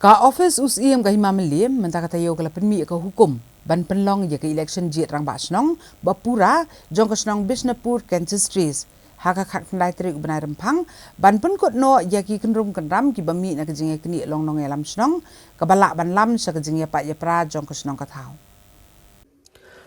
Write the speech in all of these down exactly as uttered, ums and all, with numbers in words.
Ka office u Syiem ka Hima Mylliem mynta ka taïew ka la pynmih ïa ka hukum ban pynlong ïa ka election jied rangbah shnong ba pura jong ka shnong Bishnupur Khenchis Tres ha ka khatkhyndai tarik u bnai Rymphang, ban pynkut noh ïa ki kynrum kynram kiba mih na ka jingïaknieh long nongïalam shnong kaba lah ban lam sha ka jingïapait ïapra jong ka shnong ka thaw.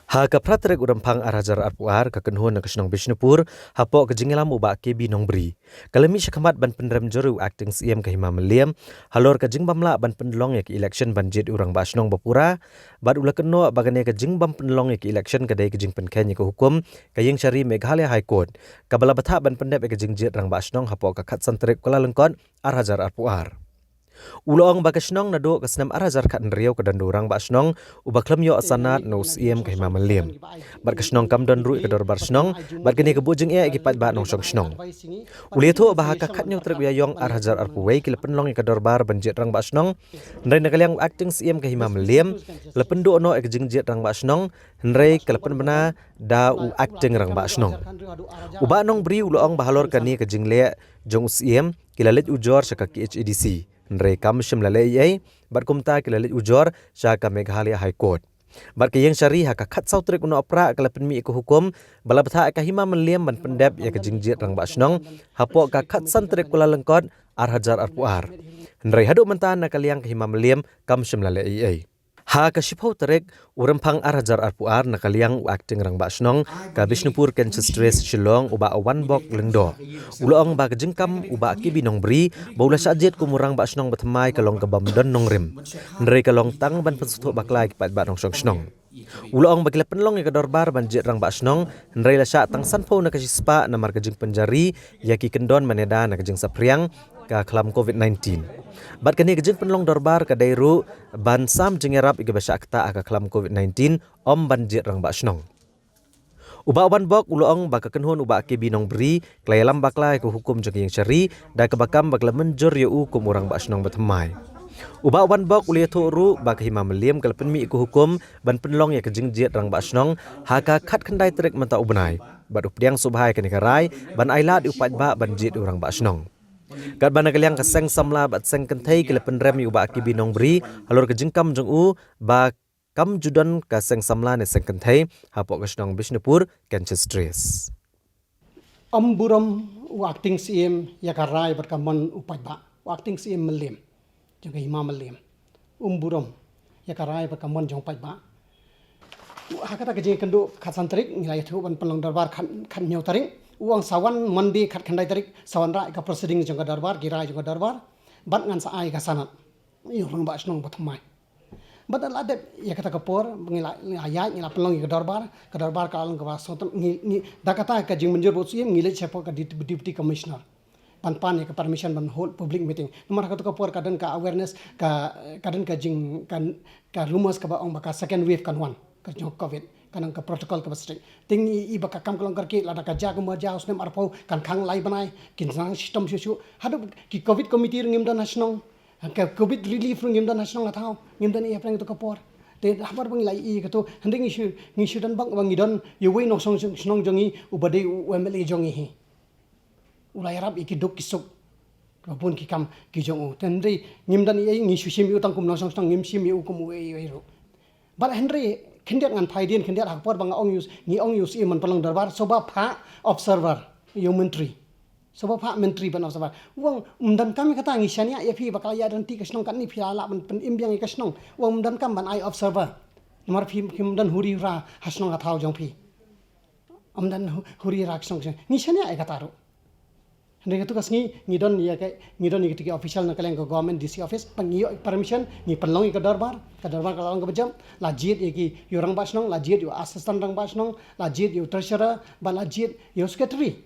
Ha ka phra tarik u Rymphang ar hajar arphew ar, ka kynhun na ka shnong Bishnupur, hapoh ka jingïalam u Bah K B Nongbri, ka la mih shakhmat ban pynrem jur ïa u Acting Syiem ka Hima Mylliem halor ka jingbym lah ban pynlong ïa ka election ban jied u rangbah shnong ba pura, bad u la kynnoh ba kane ka jingbym pynlong ïa ka election ka dei ka jingpynkheiñ ïa ka hukum ka Ïingshari Meghalaya High Court kaba la bthah ban pyndep ïa ka jingjied rangbah shnong hapoh ka khatsan tarik Kyllalyngkot ar hajar arphew ar. U la ong ba ka shnong naduh ka snem ar hajar khathynriew ka don da u rangbah shnong uba khlem ïoh sanad na u Syiem ka Hima Mylliem. Bad ka shnong kam don ruh ïa ka dorbar shnong, bad kane ka buh jingeh ïa ki paidbah nongshong shnong. U la ïathuh ba ha ka khathynñiew tarik u Ïaïong ar hajar arphew wei ki la pynlong ïa ka dorbar ban jied rangbah shnong, hynrei na ka liang u Acting Syiem ka Hima Mylliem la pynduh noh ïa ka jingjied rangbah shnong, hynrei ka la pynbna da u Acting rangbah shnong. U Bah Nongbri u la ong ba halor kane ka jingleh jong u Syiem ki la leit ujor sha ka K H A D C, hynrei kam shym la leh ei ei, bad kumta ki la leit ujor sha ka Meghalaya High Court. Bad ka Ïingshari ha ka khatsaw tarik u Nohprah ka la pynmih ïa ka hukum ba la bthah ïa ka Hima Mylliem ban pyndep ïa ka jingjied rangbah shnong hapoh ka khatsan tarik Kyllalyngkot ar hajar arphew ar. Hynrei haduh mynta na ka liang ka Hima Mylliem kam shym la leh ei ei. Ha ka shiphew tarik u Rymphang ar hajar arphew ar, na ka liang u Acting Rangbah Shnong ka Bishnupur Khenchis Tres Shillong, u Bah Wanbok Lyngdoh, u la ong ba ka jingkam u Bah K B Nongbri ba u la shah jied kum u rangbah shnong ba thymmai ka long kabym don nongrim, hynrei ka long tang ban pynsngewthuh bakla ïa ki paidbah nongshong shnong. U la ong ba ki la pynlong ïa ka dorbar ban jied rangbah shnong, hynrei la shah tang sanphew na ka shispah namar ka jingpynjari ïa ki kyndon mynta na ka jingsaphriang ka khlam covid nineteen. Bad kane ka jingpynlong dorbar ka dei ruh ban sam jingïarap ïa kiba shah ktah ha ka khlam covid nineteen, ym ban jied rangbah shnong. U Bah Wanbok u la ong ba ka kynhun u Bah K B Nongbri ka la ïalam bakla ïa ka hukum jong ka Ïingshari, da kaba kam ba ka la mynjur ïa u kum u rangbah shnong ba thymmai. U Bah Wanbok u la ïathuh ruh ba ka Hima Mylliem ka la pynmih ïa ka hukum ban pynlong ïa ka jingjied rangbah shnong ha ka khatkhyndai tarik mynta u bnai, bad u pdiang sngewbha ïa kane ka rai ban ailad ïa u paidbah ban jied ïa u rangbah shnong. Katba na ka liang ka seng samla bad seng kynthei ki la pynrem ïa u Bah K B Nongbri halor ka jingkam jong u ba kam ju don ka seng samla ne seng kynthei hapoh ka shnong Bishnupur Khenchis Tres. Ym burom u Acting Syiem ïa ka rai bad ka mon u paidbah, u Acting Syiem Mylliem jong ka Hima Mylliem. Ym burom ïa ka rai bad ka mon jong u paidbah. Ha kata ka jingïakynduh khatsan tarik ngi la ïathuh ban pynlong dorbar khat, khathynñiew tarik. U ong sa wan Monday khatkhyndai tarik sa wanrah ïa ka proceeding jong ka dorbar, ki rai jong ka dorbar, bad ngan sa ai ka sanad ïa u rangbah shnong ba thymmai. Bad la dep ïa kata ka por ngi la, ngi la ïaid, ngi la pynlong ïa ka dorbar, ka dorbar ka la long kaba sngewtynnat, ngi, ngi, da kata ka jingmynjur bad u Syiem ngi leit shapoh ka Dep-, Deputy Commissioner ban pan ïa ka permission ban hold public meeting. Namar ha kata ka por ka don ka awareness, ka, ka don ka jing, ka, ka rumors kaba ong ba ka second wave kan wan, ka jong covid, kan ong ka protocol kaba strict. Te ngi i ba ka kam ka long kyrkieh, lada ka jia kumba jia u snem arphew kan khang lai bnai, kin sdang shitom shuh shuh. Haduh ki covid committee ruh ngim don ha shnong, ka covid relief ruh ngim don ha shnong ha thaw, ngim don ei ei ha pdeng kata ka por. Te ha por ba ngi la ïohi ïa kato, hynrei ngi shu, ngi shu don bak ba ngi don ïa uwei u nongshong shnong jong ngi uba dei u M L A jong ngi hi. U la ïarap ïa ki duk ki suk, ba bun ki kam ki jong u. Te hynrei ngim don ei ei, ngi shu shim ïa u tang kum u nongshong shnong, ngim shim ïa u kum uei uei ruh. Bad hynrei khyndiat ngan phai dien, khyndiat ha ka por ba nga ong ïa u, ngi ong ïa u Syiem ban pynlong dorbar, sngewbha phah observer ïa u Myntri. Sngewbha phah Myntri ban observer. U ong ym donkam ïa kata, ngi shaniah ïa phi ba ka la ïaid ryntih ka shnong katne, phi la lah ban pynim biang ïa ka shnong. U ong ym donkam ban ai observer, namar phi, phim don huri hura ha shnong ha thaw jong phi. Ym don hu-, huri hura ha shnong, ngi shaniah ïa kata ruh. Hynrei katto ka sngi ngi don ïa ka, ngi don ïa kita ki official na ka liang ka government D C office, ba ngi ïoh permission, ngi pynlong ïa ka dorbar, ka dorbar ka la long kaba jop, la jied ïa ki, ïa u rangbah shnong, la jied ïa u assistant rangbah shnong, la jied ïa u treasurer, bad la jied ïa u secretary.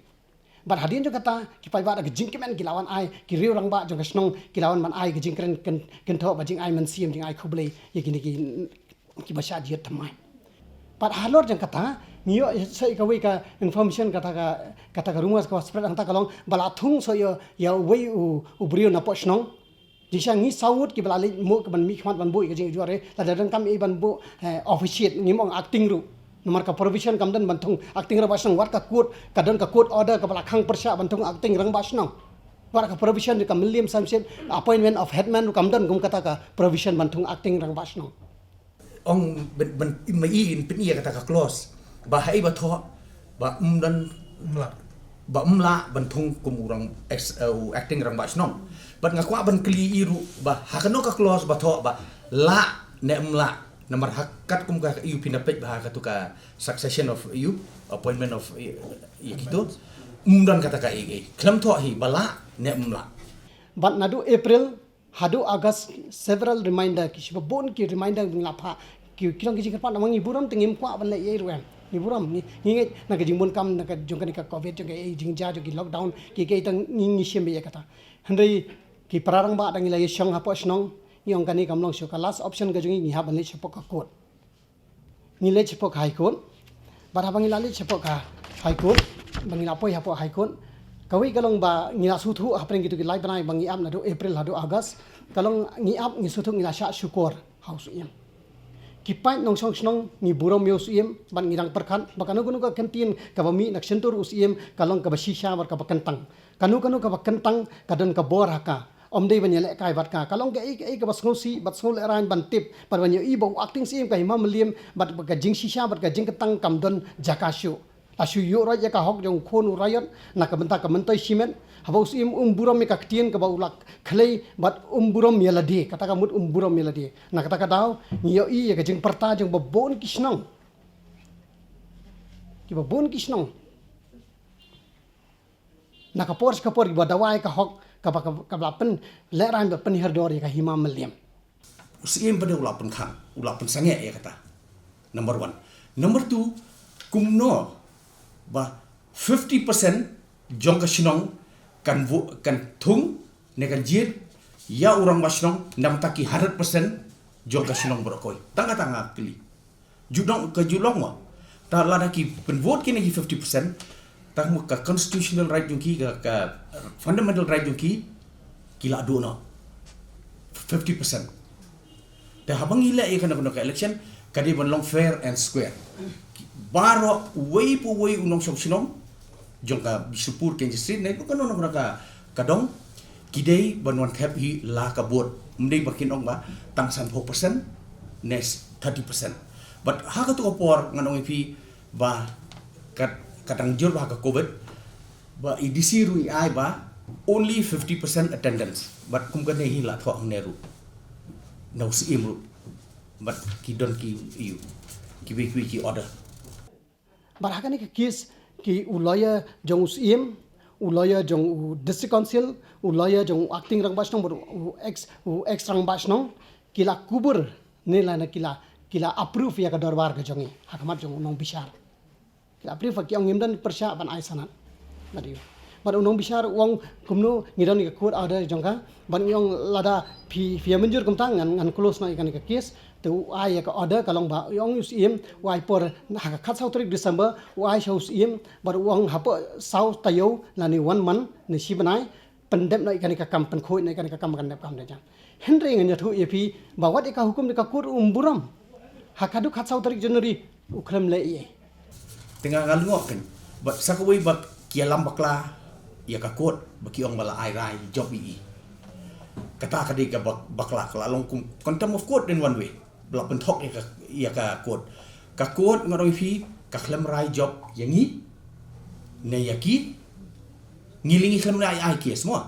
Bad hadien jong kata ki paidbah da ka jingkmen ki la wan ai, ki riew rangbah jong ka shnong ki la wan ban ai ka jingkren kyn-, kynthoh bad jingai mynsiem, jingai khublei ïa kine ki, kiba shah jied thymmai. Bad halor jong kata ngi ïoh sa ïa kawei ka information, kata ka, kata ka rumors kaba spread hangta ka long ba la thung sa ïa, ïa uwei u, u briew napoh shnong. Jingshisha ngi saw ngut kiba la leit muh, kiban mihkhmat ban buh ïa ka jingujor, eh, lada donkam ei ban buh, eh, officiate, ngim ong acting ruh. Namar ka provision kam don ban thung acting rangbah shnong, wat ka court, ka don ka court order kaba la khang pyrshah ban thung acting rangbah shnong. Wat ka provision ka Mylliem Sahib, appointment of headman ruh kam don kum kata ka provision ban thung acting rangbah shnong. Ong ban, ban, ma i in pyni ïa kata ka clause. Ba ha i ba thoh, ba ym don, ym lah, ba ym lah ban thung kum u rang ex, eh, u acting rangbah shnong. Bad nga kwah ban kylli i ruh, ba ha kano ka clause ba thoh, ba lah ne ym lah. Namar ha katkum ka ïa u pynapeit ba ha katu ka succession of ïa u, appointment of ïa, ïa kitu. Ym don kata ka ïa, ïa. Khlem thoh hi, ba lah ne ym lah. Bad naduh April haduh August, several reminder, ki shibun ki reminder ba ngi la phah. Ki, ki long ki jingkyrpad namar ngi burom te ngim kwah ban leh ei ei ruh em. Ngi burom, ngi, ngi ngeit na ka jingbun kam, na ka jong kane ka covid, jong ka ei ei jingjia, jong ki lockdown, ki, ki tang ngi, ngi shim ïa kata. Hynrei ki para rangbah da ngi la ïa shong hapoh shnong, ngi ong kane kam long shuh, ka last option ka jong ngi, ngi hap ban leit shapoh ka court. Ngi leit shapoh ka High Court. Bad haba ngi la leit shapoh ka High Court, ba ngi la poi hapoh High Court, kawei ka long ba ngi la sngewthuh hapdeng kitu ki lai bnai ba ngi ap naduh April haduh August. Ka long ngi ap, ngi sngewthuh, ngi la shah shukor ha u Syiem. Ki paid nongshong shnong ngi burom ïa u Syiem, bad ngi dang pyrkhat ba kano kano ka kyntien kaba mih na ka shyntur u Syiem ka long kaba shisha bad kaba kyntang. Kano kano kaba kyntang ka don ka bor ha ka. Ym dei ban ïalehkai bad ka. Ka long kaei kaei kaba sngewsih bad sngewlehrain ban tip bad ban ïohi ba u acting Syiem ka Hima Mylliem bad ka jingshisha bad ka jingkyntang kam don jaka shuh. La shu ïuh roit ïa ka hok jong u khun u raiot na ka bynta ka myntoi shimet. Haba u Syiem um burom ïa ka ktien kaba u la khlei bad um burom ïa lade, kata ka mut um burom ïa lade. Na kata ka daw ngi ïohi ïa ka jingpyrta jong ba bun ki shnong. Ki ba bun ki shnong. Na ka por sha ka por kiba dawa ïa ka hok kaba, kaba, kaba la pynlehrain, ba pynhiar dor ïa ka Hima Mylliem. U Syiem pat u la pynkhang, u la pynsangeh ïa kata. Number one. Number two, kumno ba fifty percent jong ka shnong kan vo-, kan thung ne kan jied ïa u rangbah shnong, namar ki hundred percent jong ka shnong baroh kawei. Tang kata nga kylli. Ju don ka ju long mo. Te lada ki pynvote kine ki fifty percent, tang mo ka constitutional right jong ki, ka, ka fundamental right jong ki, ki la duh noh fifty percent. Te haba ngi leh ïa kano kano ka election, ka dei ban long fair and square. Baroh uwei pa uwei u nongshong shnong jong ka Bishnupur, Kynja Street, ne kano kano ka, ka dong, ki dei ban wan thep hi la ka vote. Ym dei ba kin ong ba tang sanphew percent ne thirty percent. But ha katu ka por ngan ong ïa phi ba ka, ka dang jur ba ha ka covid, ba i D C ruh i ai ba only fifty percent attendance. But kum kane hi la thoh hangne ruh na u Syiem ruh. But ki don ki, ïa u, kiwei kiwei ki order. Bad ha kane ka case ki u lawyer jong u Syiem, u lawyer jong u District Council, u lawyer jong u acting rangbah shnong bad u ex, u ex rangbah shnong, ki la kubur ne lane ki la, ki la approve ïa ka dorbar ka jong ngi ha khmat jong u nongbishar. Ki la approve, ki ong ngim don pyrshah ban ai sanad. Bad ïa u, bad u nongbishar u ong kumno ngi don ïa ka court order jong ka. Bad ngi ong lada phi, phi ïa mynjur kumta ngan, ngan close noh ïa kane ka case. Te u ai ïa ka order, ka long ba u ong u Syiem, u ai por ha ka khatsaw tarik December, u ai sha u Syiem, bad u ong hapoh saw taïew lane one month ne shi bnai, pyndep noh ïa kane ka kam, pynkhuid noh ïa kane ka kam, kan dep kam da jam. Hynrei ngan ïathuh ïa phi ba wat ïa ka hukum jong ka court um burom. Ha ka dei khatsaw tarik January u khlem leh ei ei. Te nga nga lyngngoh kein. Bad sa kawei ba ki ïalam bakla ïa ka court, ba ki ong ba la ai rai jop ïa i. Kata ka dei ka bak-, bakla, ka la long kum contempt of court in one way. Ba la pynthok ïa ka, ïa ka court. Ka court, nga ong ïa phi, ka khlem rai jop ïa ngi ne ïa ki. Ngi lei ngi khlem ai, ai case mo.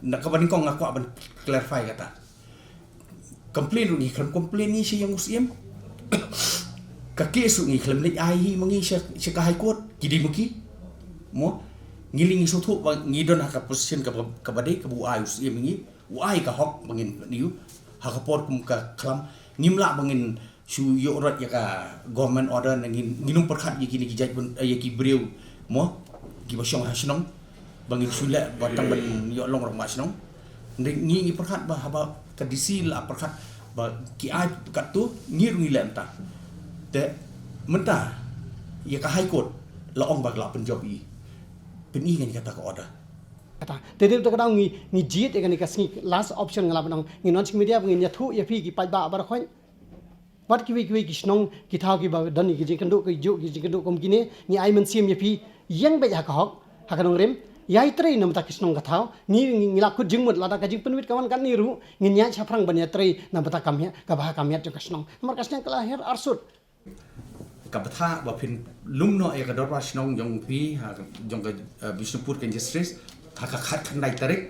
Na kaba nyngkong nga kwah ban clarify kata. Complain ruh ngi khlem complain ngi sha ïa u Syiem. Ka case ruh ngi khlem leit ai hi ma ngi sha, sha ka High Court, ki dei ma ki. Mo, ngi lei ngi sngewthuh ba ngi don ha ka position kaba, kaba dei, kaba u ai u Syiem ïa ngi, u ai ka hok ba ngin ïoh ha ka por kum ka khlam. Ngim lah ba ngin shu ïoh rot ïa ka government order, ne ngin, ngin ym pyrkhat ïa kine ki jait bun, eh, ïa ki briew mo, kiba shong ha shnong, ba ngin shu leh ba tang ban ïoh long rangbah shnong. Ngi, ngi, ngi pyrkhat ba haba ka D C la pyrkhat ba ki ai katto, ngi ruh ngi leh mynta. Te mynta ïa ka High Court la ong ba la pynjop ïa i. Pyni ngan kata ka order. Kata. Te dei ruh kata ka daw ngi, ngi jied ïa kane ka sngi, last option nga la ban ong. Ngin wan sha media ba ngin ïathuh ïa phi ki paidbah baroh khoit. Wat kiwei kiwei ki shnong, ki thaw kiba don ki jingkynduh, ki juh ki jingkynduh kum kine, ngi ai mynsiem ïa phi, ïeng beit ha ka hok, ha ka nongrim, Ïai trei namar ka shnong ka thaw, ngi ngi la kut jingmut lada ka jingpynwit ka wan katni ruh, ngin ïai shaphrang ban ïa trei namar ka miat, ka bha ka miat jong ka shnong. Namar ka shnong ka la her arsut. Ka bthah ba phin lum noh ïa ka dorbar shnong jong phi, ha, jong ka, eh, Bishnupur Khyndai District, ha ka khatkhyndai tarik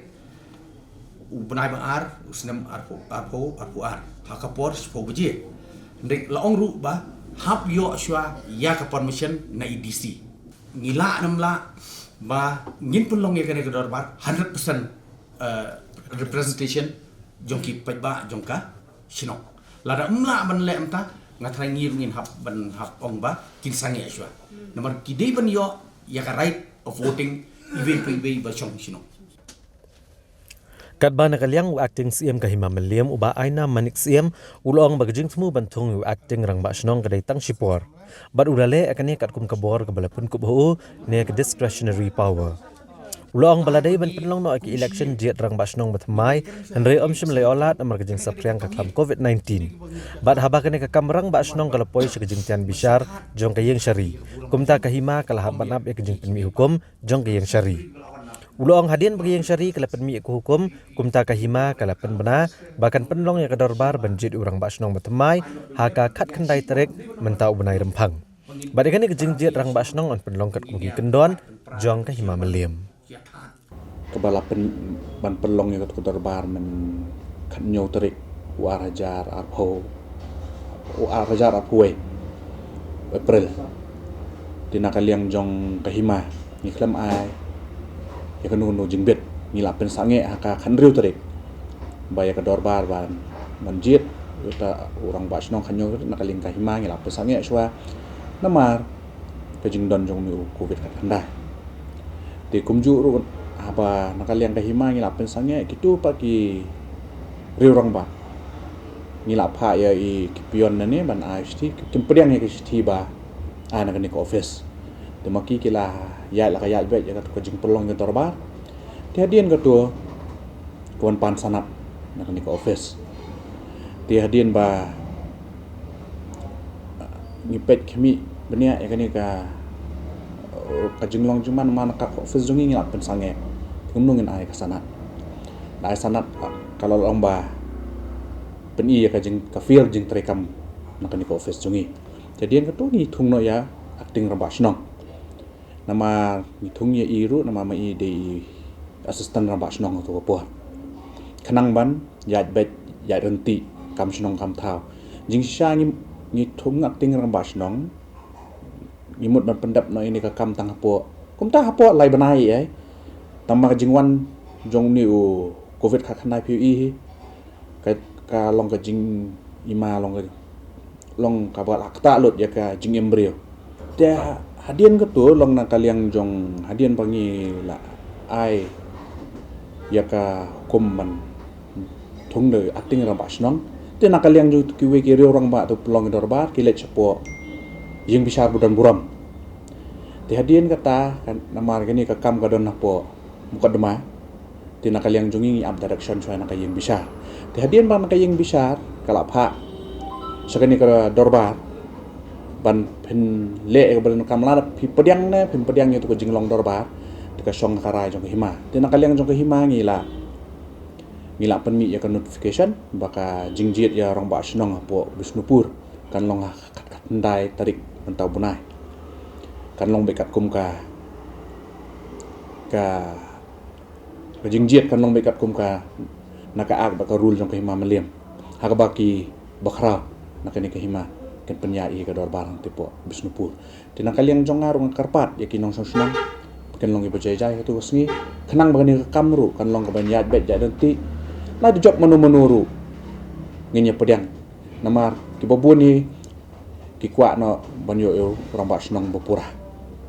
u bnai ba ar, u snem arphew, arphew, arphew ar, ha ka por shiphew baje. Hynrei la ong ruh ba hap ïoh shuwa ïa ka permission na i D C. Ngi lah ne ym lah ba ngin pynlong ïa kane ka dorbar hundred percent, eh, representation jong ki paidbah jong ka shnong. Lada ym lah ban leh mynta, nga tharai ngi ruh ngin hap ban hap ong ba kin sangeh shuwa. Namar ki dei ban ïoh ïa ka right of voting iwei pa iwei ba shong shnong. Katba na ka liang u Acting Syiem ka Hima Mylliem, u Bah Ainam Manik Syiem, u la ong ba ka jingthmu ban thung ïa u Acting Rangbah Shnong ka dei tang shipor. Bad u la leh ïa kane katkum ka bor kaba la pynkup ha u, ne ka discretionary power. U la ong ba la dei ban pynlong noh ïa ka election jied Rangbah Shnong bathymmai, hynrei ym shym la ïoh lad namar ka jingsaphriang ka khlam covid nineteen. Bad haba kane ka kam Rangbah Shnong ka la poi sha ka jingtian bishar jong ka Ïing Shari, kumta ka Hima ka la hap ban ap ïa ka jingpynmih hukum jong ka Ïing Shari. U la ong hadien ba ka Ïing Shari ka la pynmih ïa ka hukum, kumta ka Hima ka la pynbna ba kan pynlong ïa ka dorbar ban jied u Rangbah Shnong bathymmai ha ka khatkhyndai tarik mynta u bnai Rymphang. Bad ïa kane ka jingjied Rangbah Shnong yn pynlong katkum ki kyndon jong ka Hima Mylliem. Kaba la pyn, ban pynlong ïa ka dorbar mynta khathynñiew tarik u ar hajar arphew, u ar hajar arphew wei April. Te na ka liang jong ka Hima ngi khlem ai ïa kano kano jingbit, ngi la pynsangeh ha ka khathynriew tarik ba ïa ka dorbar ban, ban jied ïa uta u Rangbah Shnong khathynñiew tarik. Na ka liang ka Hima ngi la pynsangeh shuwa namar ka jingdon jong une u covid khatkhyndai. Te kumjuh ruh haba na ka liang ka Hima ngi la pynsangeh, kito pat ki riew rangbah ngi la phah ïa i ki peon nangne ban ai shithi, kim pdiang ïa ka shithi ba ai na kane ka office. Te ma ki ki la ïaid, la ka ïaid beit ïa kato ka jingpynlong ïa ka dorbar. Te hadien kato ka wan pan sanad na kane ka office. Te hadien ba ngi peit khmih bniah ïa kane ka, ka jinglong jingman, namar na ka office jong ngi ngi la pynsangeh kumno ngin ai ka sanad. La ai sanad, ka la long ba pyni ïa ka jing, ka fail jingtrei kam na kane ka office jong ngi. Te hadien kato ngi thung noh ïa Acting Rangbah Shnong. Namar ngi thung ïa i ruh namar ma i dei i Assistant Rangbah Shnong ha kato ka por, khnang ban ïaid beit ïaid ryntih kam shnong kam thaw. Jingshisha ngi, ngi thung Acting Rangbah Shnong, ngi mut ban pyndep noh ïa kane ka kam tang hapoh, kumta hapoh lai bnai ei. Tangba ka jingwan jong une u covid khatkhyndai phi ïohi hi, ka, ka long ka jingima, long ka, long kaba la ktah lut ïa ka jingim briew. Te ha, hadien kato long na ka liang jong, hadien ba ngi la ai ïa ka hukum ban thung da u Acting Rangbah Shnong. Te na ka liang jong kiwei ki riew rangbah, to pynlong ïa ka dorbar, ki leit shapoh ïing bishar ba don burom. Te hadien kata, kan, namar kane ka kam ka don hapoh mukotduma. Te na ka liang jong ngi ngi ap direction shuwa na ka ïing bishar. Te hadien ba na ka ïing bishar ka la phah sha kane ka dorbar ban pynleh ïa ka ba donkam, lada phi pdiang ne phim pdiang ïa kato ka jinglong dorbar, te ka shong ha ka rai jong ka Hima. Te na ka liang jong ka Hima ngi la, ngi la pynmih ïa ka notification ba ka jingjied ïa u Rangbah Shnong hapoh Bishnupur kan long ha ka khat, khatkhyndai tarik mynta u bnai. Kan long beit katkum ka, ka, ka jingjied kan long beit katkum ka, na ka Act bad ka Rule jong ka Hima Mylliem, ha kaba ki bakhraw na kane ka Hima kin pynïaid ïa ka dorbar hangtei hapoh Bishnupur. Te na ka liang jong nga ruh nga kyrpad ïa ki nongshong shnong ba kin long kiba jai jai ha kato ka sngi, khnang ba kane ka kam ruh kan long kaban ïaid beit ïaid ryntih. Lada jop mano mano ruh ngin ïa pdiang, namar kiba bun hi ki kwah noh ban ïoh ïa u Rangbah Shnong ba pura.